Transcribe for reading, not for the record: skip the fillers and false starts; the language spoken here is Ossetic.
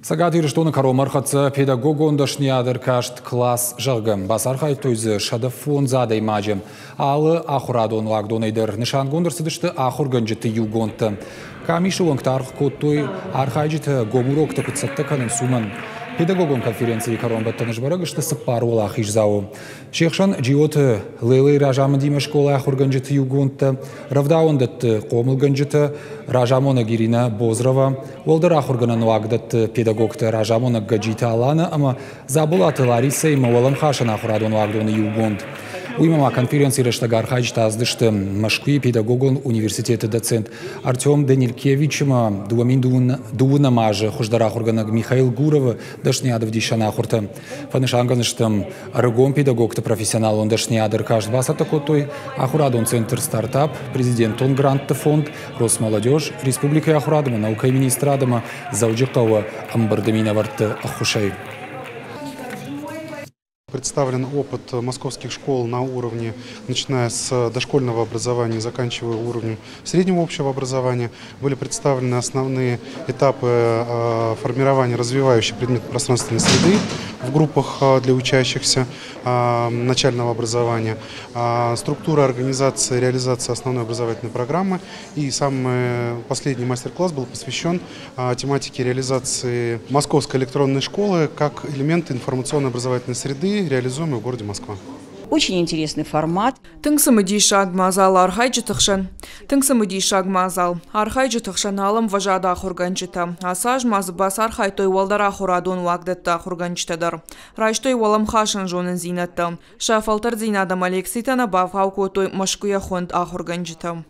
Цӕгат Ирыстоны кӕронмӕ ӕрхӕццӕ педагогон дӕсныйад ӕркаст «Класс», зӕгъгӕ. Бацархайдтой дзы 105 адӕймаджы. Алы ахуырадон уагдонӕй дӕр нысангонд ӕрцыдысты ахуыргӕнджыты иугондтӕ. Къамисы уӕнгтӕ аргъ кодтой, архайджытӕ гом уроктӕ куыд цӕттӕ кӕнынц, уымӕн. Педагогон конференцийы кӕронбӕттӕны сбӕрӕг сты цыппар уӕлахиздзауы. Се хсӕн Джиоты Лелайы разамындимӕ скъолайы ахуыргӕнджыты иугондтӕ, рӕвдауӕндӕтты хъомылгӕнджытӕ, разамонӕг Ирина Бозрова, уӕлдӕр ахуыргӕнӕн уагдӕтты педагогтӕ, разамонӕг Гӕджиты Алана ӕмӕ Дзаболаты Ларисӕимӕ уӕлӕмхасӕн ахуырадон уагдоны иугонд. Уыимӕ ма конференцийы рӕстӕг архайджытӕ ацыдысты Мӕскуыйы педагогон университеты доцент Артем Данилькевичимӕ 2002 азы хуыздӕр ахуыргӕнӕг Михаил Гуровы дӕсныйад ӕвдисӕн ахуыртӕ. Фӕнысангӕндзыстӕм, ӕрыгон педагогты профессионалон дӕсныйад ӕркаст бацӕттӕ кодтой ахуырадон центр «Стартап», президентон грантты фонд, Росмолодежь, республикӕйы ахуырад ӕмӕ наукӕйы министрад ӕмӕ Дзӕуджыхъӕуы ӕмбырды минӕвӕртты ӕххуысӕй. Представлен опыт московских школ на уровне, начиная с дошкольного образования, заканчивая уровнем среднего общего образования. Были представлены основные этапы формирования развивающей предмет пространственной среды в группах для учащихся начального образования, структура организации, реализации основной образовательной программы. И самый последний мастер-класс был посвящен тематике реализации Московской электронной школы как элемент информационно-образовательной среды, реализуемой в городе Москва. Очень интересный формат. Тынг цымыдисаг мадзал архайджыты хсӕн. Тынг цымыдисаг мадзал. Архайджыты хсӕн алы ӕмвӕзады ахуыргӕнджытӕ. Ацы аз ма дзы бацархайдтой уӕлдӕр ахуырадон уагдӕтты ахуыргӕнджытӕ дӕр. Райстой уӕлӕмхасӕн зонындзинӕдтӕ. Сӕ фӕлтӕрддзинад ӕмӕ лекцитӕ нӕ бавгъау кодтой Мӕскуыйӕ хуынд ахуыргӕнджытӕ.